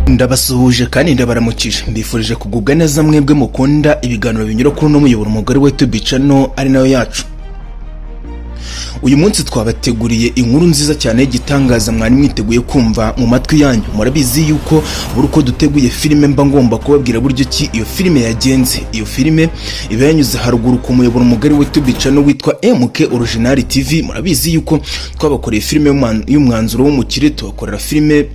Ndabasuhuje kandi ndabaramukije, mbifurije kugubwa neza mwebwe mukunda ibiganiro binyura kuri uno muyoboro mugari wa YouTube channel ari nayo yacu. Uyu munsi twabateguriye inkuru nziza cyane y'igitangaza mwari mwiteguye kumva mu matwi yanyu. Murabizi yuko buri uko duteguye filime mba ngomba kubabwira buryo ki iyo filime yagenze. Iyo filime iba yanyuze haruguru ku muyoboro mugari wa YouTube channel witwa MK Original TV. Murabizi yuko twabakoreye filime y'umwanzuro w'umukire, tubakorera filime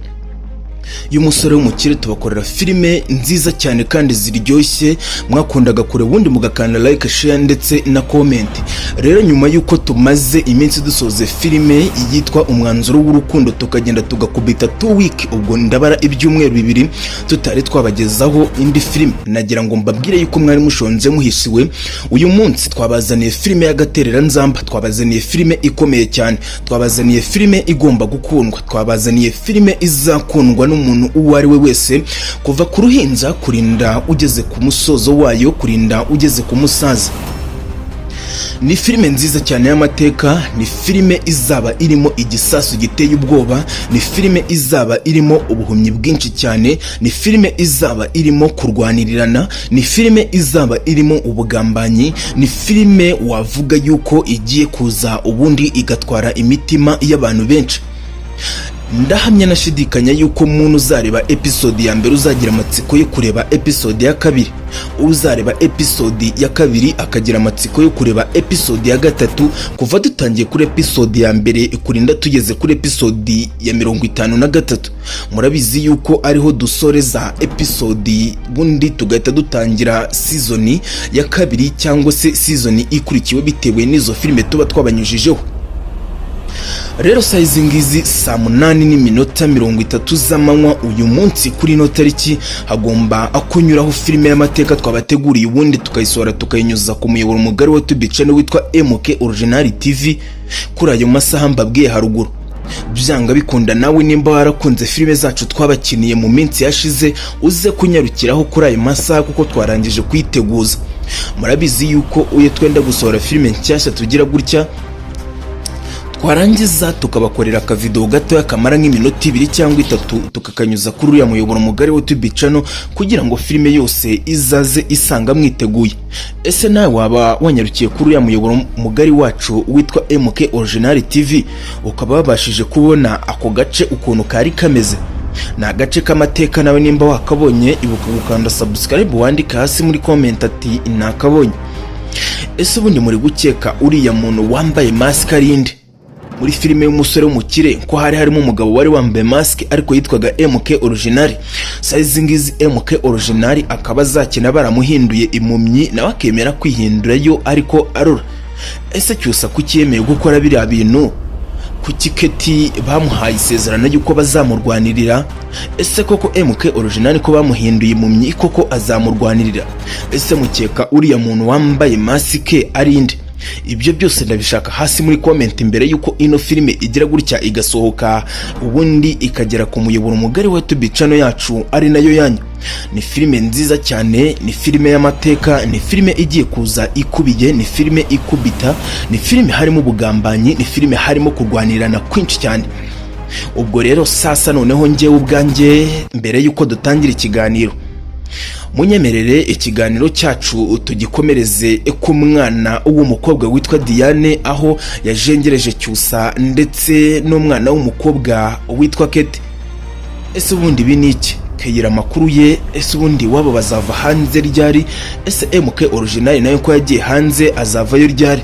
y'umusore w'umukire, tubakorera filime nziza cyane kandi ziryoshye mwakundaga kure, ubundi mugakanda like, share ndetse na comment. Rero nyuma y'uko tumaze iminsi dusoze filime yitwa Umwanzuro w'Urukundo, tukagenda tugakubita 2 week, ubwo ndabara ibyumweru 2 tutari twabagezaho indi filime, nagira ngo mbabwire yuko mwari mushonje muhishiwe. Uyu munsi twabazaniye filime y'agatereranzamba, twabazaniye filime ikomeye cyane, twabazaniye filime igomba gukundwa, twabazaniye filime izakundwa n'umuntu uwo ari we wese, kuva ku ruhinja kurinda ugeze ku musozo wayo, kurinda ugeze ku musaza. Ni filime nziza cyane y'amateka, ni filime izaba irimo igisasu giteye ubwoba, ni filime izaba irimo ubuhumyi bwinshi cyane, ni filime izaba irimo kurwanirirana, ni filime izaba irimo ubugambanyi, ni filime wavuga yuko igiye kuza ubundi igatwara imitima y'abantu benshi. Ndahamya nashidikanya yuko muntu uzareba episode ya mbere uzagira amatsiko yo kureba episode ya kabiri, uzareba episode ya kabiri akagira amatsiko yo kureba episode ya gatatu. Kuva dutangiye kuri episode ya mbere kurinda tugeze kuri episode ya 53, murabizi yuko ariho dusoreza episode, bundi tugahita dutangira season ya kabiri cyangwa se season ikurikiwe, bitewe n'izo filime tuba twabanyujijeho. Rero saa izi ngizi, saa 8:30 z'amanywa uyu munsi, kuri ino tariki, hagomba kunyuraho filime y'amateka twabateguriye, ubundi tukayisohora tukayinyuza ku muyoboro mugari wa YouTube channel witwa MK Original TV kuri ayo masaha mbabwiye haruguru. Byanga bikunda, nawe nimba warakunze filime zacu twabakiniye mu minsi yashize, uze kunyarukiraho kuri ayo masaha kuko twarangije kuyiteguza. Murabizi yuko iyo twenda gusohora filime nshyashya tugira gutya, twarangiza tukabakorera akavidewo gatoya kamara nk'iminota 2 cyangwa 3, tukakanyuza kuri uriya muyoboro mugari wa YouTube channel kugira ngo filime yose izaze isanga mwiteguye. Ese nawe waba wanyarukiye kuri uriya muyoboro mugari wacu witwa MK Original TV, ukaba wabashije kubona ako gace ukuntu kari kameze? Ni agace k'amateka. Nawe nimba wakabonye, ibuka gukanda subscribe, wandike hasi muri comment ati "Nakabonye". Ese ubundi muri gukeka uriya muntu wambaye mask ari inde muri filime y'umusore w'umukire, ko hari harimo umugabo wari wambaye mask ariko yitwaga MK Original? Size ngizi MK Original akaba azakina baramuhinduye impumyi, nawe akemera kwihindurayo ariko arora. Ese Cyusa kuki yemeye gukora biriya bintu? Kuki Keti bamuhaye isezerano y'uko bazamurwanirira? Ese koko MK Original ko bamuhinduye impumyi, koko azamurwanirira? Ese mukeka uriya muntu wambaye mask ari inde? Ibyo byose ndabishaka hasi muri comment mbere y'uko ino filime igira gutya igasohoka, ubundi ikagera ku muyoboro mugari wa YouTube channel yacu ari nayo yanyu. Ni filime nziza cyane, ni filime y'amateka, ni filime igiye kuza ikubiye, ni filime ikubita, ni filime harimo ubugambanyi, ni filime harimo kurwanirana kwinshi cyane. Ubwo rero sasa noneho njyewe ubwanjye, mbere y'uko dutangira ikiganiro, munyemerere ikiganiro cyacu tugikomereze ku mwana w'umukobwa witwa Diane, aho yajengereje Cyusa ndetse n'umwana w'umukobwa witwa Kete. Ese ubundi ibi ni iki? Keyira amakuru ye. Ese ubundi wabo bazava hanze ryari? Ese MK Original nayo ko yagiye hanze, azavayo ryari?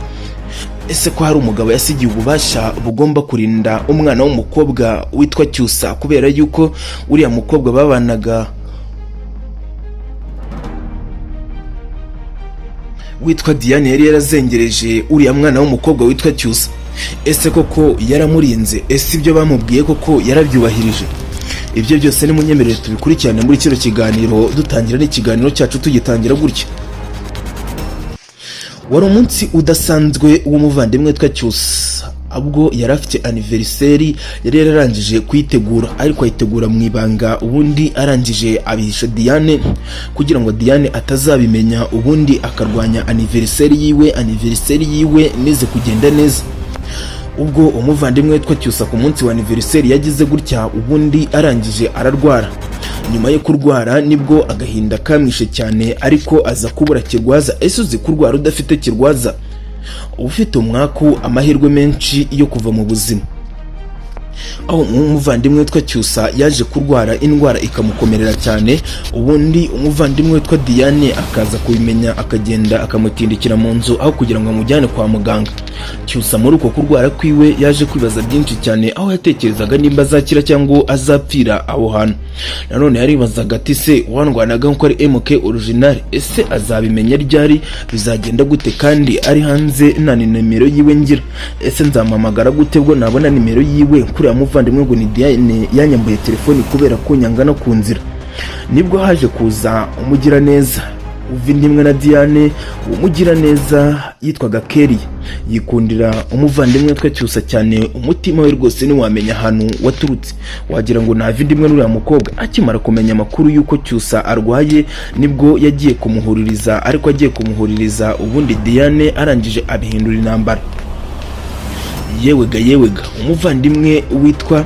Ese ko hari umugabo yasigiye ububasha bugomba kurinda umwana w'umukobwa witwa Cyusa, kubera yuko uriya mukobwa babanaga witwa Diane yari yarazengereje uriya mwana w'umukobwa witwa Cyusa, ese koko yaramurinze? Ese ibyo bamubwiye koko yarabyubahirije? Ibyo byose nimunyemerere tubikurikirane muri kino kiganiro. Dutangira n'ikiganiro cyacu, tugitangira gutya: wari umunsi udasanzwe w'umuvandimwe witwa Cyusa, ubwo yari afite anniversaire. Yari yararangije kuyitegura, ariko ayitegura mu ibanga, ubundi arangije abihisha Diane kugira ngo Diane atazabimenya, ubundi akarwanya anniversaire yiwe, anniversaire yiwe nize kugenda neza. Ubwo umuvandimwe witwa Cyusa ku munsi wa anniversaire yagize gutya, ubundi arangije ararwara. Nyuma yo kurwara nibwo agahinda kamwishe cyane, ariko aza kubura kirwaza. Ese uzi kurwara udafite kirwaza? Uba ufite umwaku, amahirwe menshi yo kuva mu buzima. Aho umuvandimwe witwa Cyusa yaje kurwara indwara ikamukomerera cyane, ubundi umuvandimwe witwa Diane akaza kubimenya, akagenda akamutindikira mu nzu aho kugira ngo amujyane kwa muganga. Cyusa muri uko kurwara kwiwe yaje kwibaza byinshi cyane, aho yatekerezaga nimba azakira cyangwa azapfira aho hantu. Nanone yaribazaga ati: "Se wandwanaga nkuko ari MK Original, ese azabimenya ryari? Bizagenda gute kandi ari hanze, nta ni nimero yiwe ngira? Ese nzamuhamagara gute bwo nabona nimero yiwe?" Kuriya muvandimwe ngo ni Diane yanyambuye telefoni kubera kunyanga no ku nzira. Nibwo haje kuza umugiraneza uva indimwe na Diane. Uwo mugiraneza yitwaga Kelly, yikundira umuvandimwe witwa Cyusa cyane. Umutima we rwose ntiwamenya ahantu waturutse, wagira ngo nava indimwe n'uriya mukobwa. Akimara kumenya amakuru y'uko Cyusa arwaye, nibwo yagiye kumuhuririza. Ariko agiye kumuhuririza, ubundi Diane arangije abihindura intambara. Yewega yewega, umuvandimwe witwa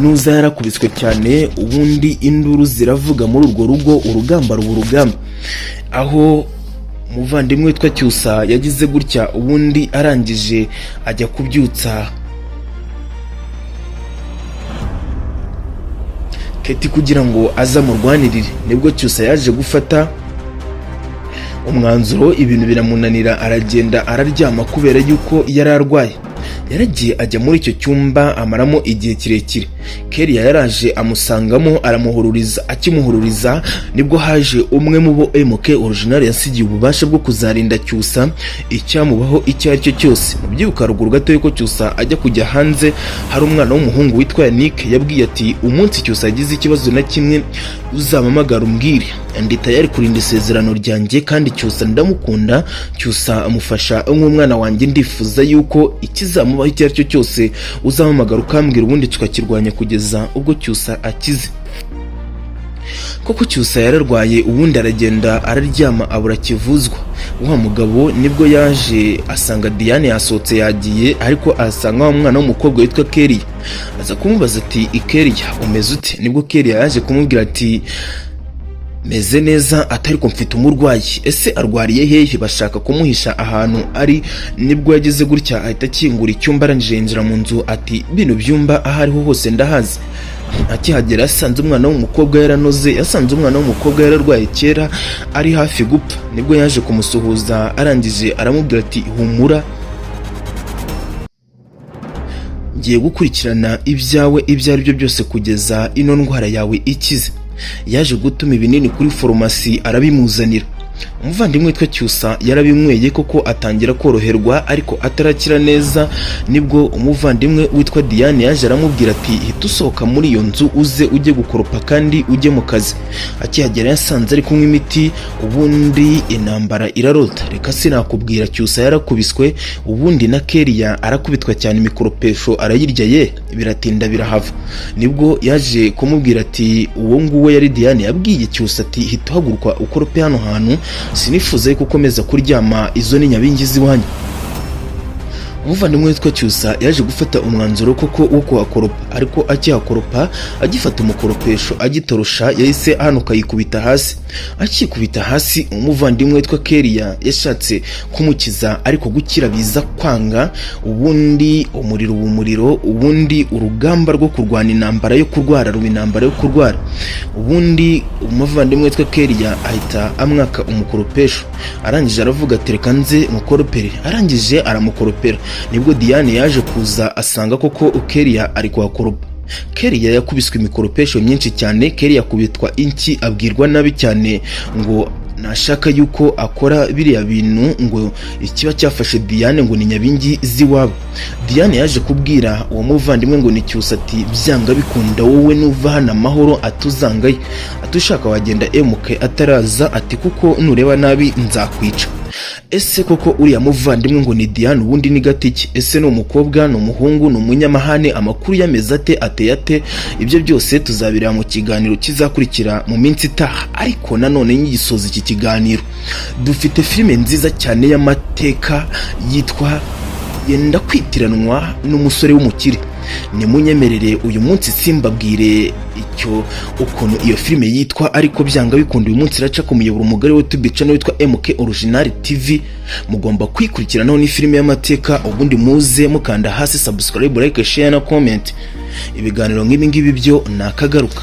Nuza yarakubiswe cyane, ubundi induru ziravuga muri urwo rugo, urugamba ruba urugamba. Aho umuvandimwe witwa Cyusa yagize gutya, ubundi arangije ajya kubyutsa Keti kugira ngo aze amurwanirire. Nibwo Cyusa yaje gufata umwanzuro, ibintu biramunanira, aragenda araryama kubera yuko yari arwaye. Yaragiye ajya muri icyo cyumba, amaramo igihe kirekire. Keria yaraje amusangamo, aramuhururiza. Akimuhururiza, nibwo haje umwe mu bo MK Original yasigiye ububasha bwo kuzarinda Cyusa icyamubaho icyo ari cyo cyose. Mu byibuka ruguru gato yuko Cyusa ajya kujya hanze, hari umwana w'umuhungu witwa Yannick yabwiye ati: "Umunsi Cyusa yagize ikibazo na kimwe, uzampamagara umbwire, ndi tayari kurinda isezerano ryanjye, kandi Cyusa ndamukunda, Cyusa amufasha nk'umwana wanjye. Ndifuza yuko ikizamubaho icyo ari cyo cyose uzampamagara ukambwira, ubundi tukakirwanya kugeza ubwo Cyusa akize." Koko Cyusa yararwaye, ubundi aragenda araryama, abura kivuzwa. Wa mugabo nibwo yaje asanga Diane yasohotse yagiye, ariko asanga wa mwana w'umukobwa witwa Keria, aza kumubaza ati: "Keria, umeze ute?" Nibwo Keria yaje kumubwira ati: "Meze neza," atari ko "mfite umurwayi." "Ese arwariye hehe?" Bashaka kumuhisha ahantu ari. Nibwo yagize gutya ahita akingura icyumba, arangije yinjira mu nzu, ati: "Bino byumba aho ariho hose ndahazi." Akihagera yasanze umwana w'umukobwa yaranoze, yasanze umwana w'umukobwa yararwaye kera, ari hafi gupfa. Nibwo yaje kumusuhuza, arangije aramubwira ati: "Humura, ngiye gukurikirana ibyawe ibyo ari byo byose kugeza ino ndwara yawe ikize." Yaje gutuma ibinini kuri farumasi, arabimuzanira. Umuvandimwe witwa Cyusa yarabinyweye koko, atangira koroherwa, ariko atarakira neza. Nibwo umuvandimwe witwa Diane yaje aramubwira ati: "Hita usohoka muri iyo nzu, uze ujye gukoropa kandi ujye mu kazi." Akihagera yasanze ari kunywa imiti, ubundi intambara irarota. Reka sinakubwira, Cyusa yarakubiswe, ubundi na Keria arakubitwa cyane, imikoropesho arayirya, ye biratinda birahava. Nibwo yaje kumubwira ati, uwo nguwo yari Diane, yabwiye Cyusa ati: "Hita uhaguruka ukorope hano hantu, sinifuza yuko ukomeza kuryama, izo ni nyabingi z'iwanyu." Umuvandimwe witwa Cyusa yaje gufata umwanzuro koko wo kuhakoropa, ariko akihakoropa, agifata umukoropesho agitorosha, yahise ahanuka yikubita hasi. Akikubita hasi, umuvandimwe witwa Keria yashatse kumukiza, ariko gukira biza kwanga. Ubundi umuriro uba umuriro, ubundi urugamba rwo kurwana intambara yo kurwara ruba intambara yo kurwara. Ubundi umuvandimwe witwa Keria ahita amwaka umukoropesho, arangije aravuga ati: "Reka nze mukoropere." Arangije aramukoropera. Nibwo Diane yaje kuza asanga koko Keria ari kuhakoropa. Keria yakubiswe imikoropesho myinshi cyane. Keria akubitwa inki, abwirwa nabi cyane ngo nashaka yuko akora biriya bintu, ngo ikiba cyafashe Diane ngo ni nyabingi z'iwabo. Diane yaje kubwira uwo muvandimwe ngo ni Cyusa ati: "Byanga bikunda wowe nuva hano amahoro atuzangaye, ati ushaka wagenda MK ataraza," ati "kuko nureba nabi nzakwica." Ese koko uriya muvandimwe ngo ni Diane ubundi ni gatiki? Ese ni umukobwa, ni umuhungu, ni umunyamahane? Amakuru yameze ate, ateye ate? Ibyo byose tuzabireba mu kiganiro kizakurikira mu minsi itaha. Ariko nanone nyigisoza iki kiganiro, dufite filime nziza cyane y'amateka yitwa Yenda kwitiranwa n'umusore w'umukire. Nimunyemerere uyu munsi simbabwire icyo ukuntu iyo filime yitwa, ariko byanga bikunda uyu munsi iraca ku muyoboro mugari wa YouTube channel witwa MK Original TV. Mugomba kwikurikiranaho. Ni filime y'amateka. Ubundi muze mukanda hasi subscribe, like, share na comment. Ibiganiro nk'ibi ngibi byo ni akagaruka.